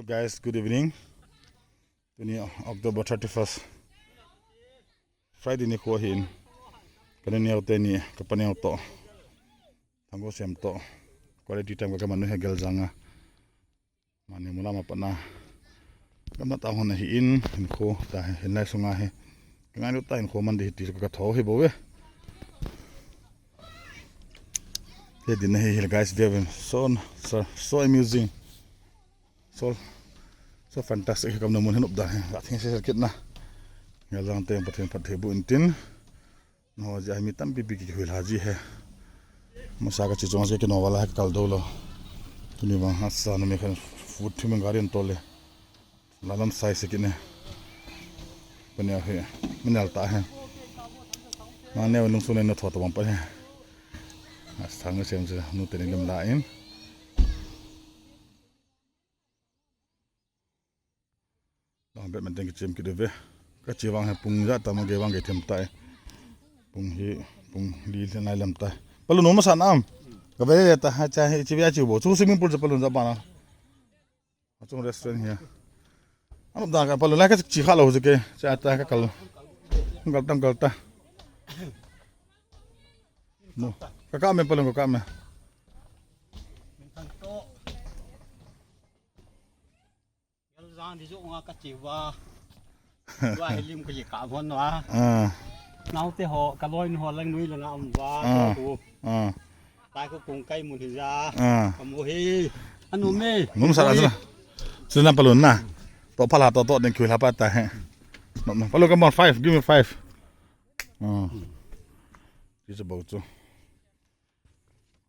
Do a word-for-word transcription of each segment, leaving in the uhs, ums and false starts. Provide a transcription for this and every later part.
Guys, good evening. Tuni October thirty-first. Friday nikho ahin. Kanu neo teni, kapa neo to. Thanggo sem to. Quality time ka manu he Geljang a. Mani mula ma pana. Gamna ta hon ahin, hinkho ta he, hinlai sunga he. Ka ngailut ta hinkho man di hi ti ka tho hi bou ve. He din hi hill guys, view so, so, so amusing. So, so fantastic he kamna mun hin up da he. Ka thing se kit na. Geljang te Pathen phatthei boh in tin. No, ji ai mi tampi pi kihuil ha ji he. Masa ka chi chunga se kino wala he kal dou lo. Tuni vang ha sa na me khan food thim gari an tole. La lam sai se kine. Pani a he. Minal ta he. Ma ne lung su ne no tho to bang pa he. Asang sem se nu te ni lim la in. Dang bet man teng kichem kit ve. Ka chi vang he pung ja ta ma ge vang ge them tai. Pung hi, pung li le nai lam tai. Palu no ma sa nam. Ka ve ta ha cha hi chi ve chi bo. Chu swimming pool cha palu ja ba na. Achung restaurant hi. Anu da ka palu lai ka chi kha lo je ke. Cha ta ka kal. Kal tam kal ta. No. Ka ka me palu ka ka me. Geljang di jo nga ka chi va. Va hi lim ka ji ka von va. Ah. Nau te ho, ka loi nu ho lang nui la nga um va. Ah. Tu. Ah. Tai ko kung kai mun hi ja. Ah. Ka mu hi. Anu me. Num sa la sila. Sila palun na. To pala to to den kiu la pa ta he. No, no. Palun, come on, five. Give me five. Ah. It's about to.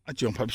A chiong phat.